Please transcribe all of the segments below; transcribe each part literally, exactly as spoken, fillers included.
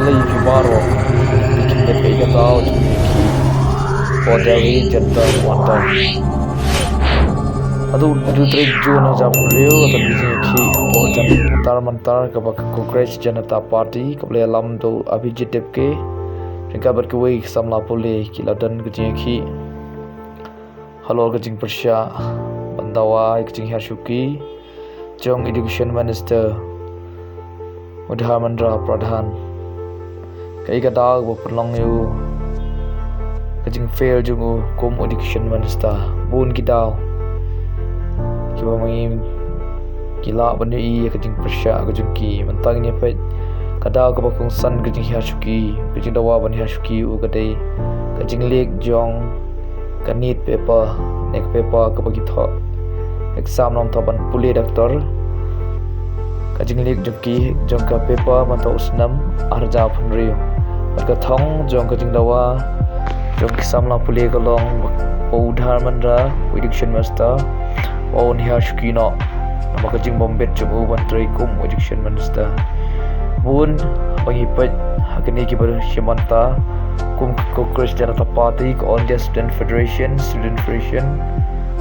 Khublei ïa phi baroh, phi khyndiat ïa ka daw jong ngi hapoh Delhi Jantar Mantar. Haduh hynriew tarik June ar hajar arphew, ka don ka jingïakhih hapoh Jantar Mantar kaba ka Congress Janata Party kaba la ïalam da u Abhijeet Debbarma ryngkat bad kiwei ki samla pule ki la don ka jingïakhih halor ka jingpyrshah ban dawa ïa ka jinghiar shuki jong Education Minister u Dharmendra Pradhan. Kaei ka daw ba pynlong ïa u ka jingfail jong u kum u Education Minister. Bun ki daw kiba ma ngi ki lah ban ïohi ïa ka jingpyrshah ka jong ki. Mynta ngin ïa peit ka daw kaba kongsan ka jinghiar shuki, ka jingdawa ban hiar shuki u ka dei ka jingleh jong ka NEET paper, ne ka paper kaba ki thoh exam namar ban pule doctor. Ka jingleh jong ki jong ka paper mynta u snem ar hajar arphew hynriew. Bad ka thong jong ka jingdawa jong ki samla pule ka long ba u Dharmendra, u Education Minister, un hiar shuki noh namar ka jingbym bit jong u ban trei kum u Education Minister. Bun ba ngi peit ha kine kiba shim bynta kum ka Congress Janata Party, ka All India Student Federation, Student Federation,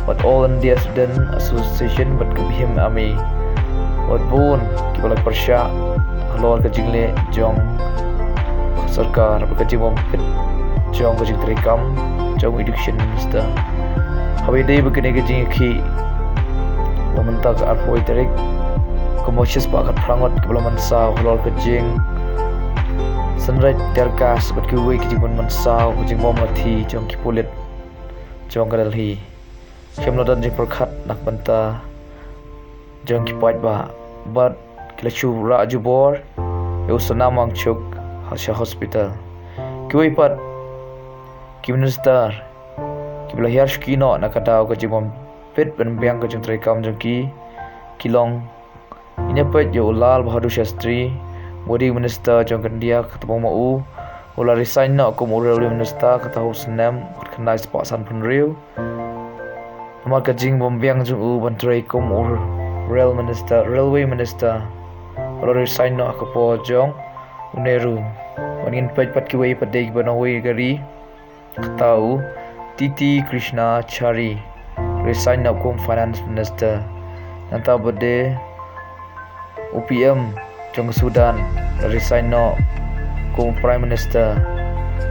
bad All India Student Association bad ka BHIM Army. Bad bun kiba la pyrshah halor ka jingleh jong ka sorkar bad ka jingbym bit jong ka jingtreikam jong u Education Minister. Haba ïadei bad kane ka jingïakhih, ba mynta ka arphew tarik, kumba shispah khatphra ngut kiba la mynsaw halor ka jingsynreit tear gas bad kiwei ki jingpynmynsaw, ka jingbym la thie jong ki pulit jong ka Delhi. Kim la don jingpyrkhat na ka bynta jong ki paidbah bad ki la shu rah jubor ïa u Sonam Wangchuk ha sha hospital. Kiwei pat ki minister kiba la hiar shuki noh na ka daw ka jingbym bit ban biang ka jingtreikam jong ki, ki long, ngin ïa peit ïa u Lal Bahadur Shastri, ba dei minister jong ka India, kata ba ma u u la resign noh kum u railway minister, kata ha u snem khatkhyndai spah sanphew hynriew. Namar ka jingbym biang jong u ban trei kum u rail minister, railway minister, u la resign noh ha ka por jong u Nehru. Bad ngin peit pat kiwei pat dei kiba nongwei ka ri, kata u T T Krishnamachari, resign noh kum finance minister. Nangta pat dei u PM jong ka Sudan, la resign noh kum prime minister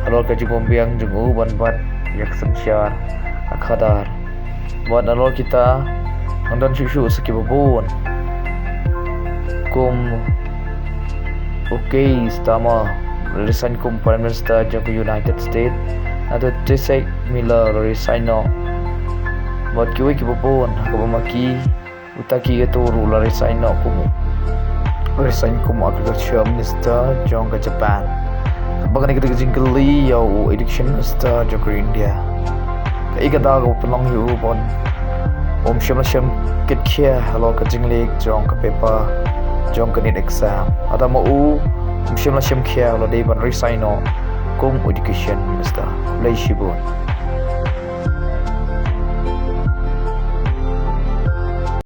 halor ka jingbym biang jong u ban bat ïa ka synshar ka khadar. Bad nalor kita ngan don shuh shuh sa kiba bun, kum u Keir Starmer, la resign kum prime minister jong ka United States. Nangta Theresa May la resign noh. Bad kiwei kiba bun, ha kaba ma ki u Takehiko Tohru la resign noh kum, resign kum agriculture minister jong ka Japan. Bad kane ka dei ka jingkylli ïa u education minister jong ka India. Kaei kata kaba pynlong ïa u ban ym shym la shim kit khia halor ka jingleh jong ka paper jong ka NEET exam. Haba ma u ym shym la shim khia, u la dei ban resign noh kum education minister. Khublei shibun.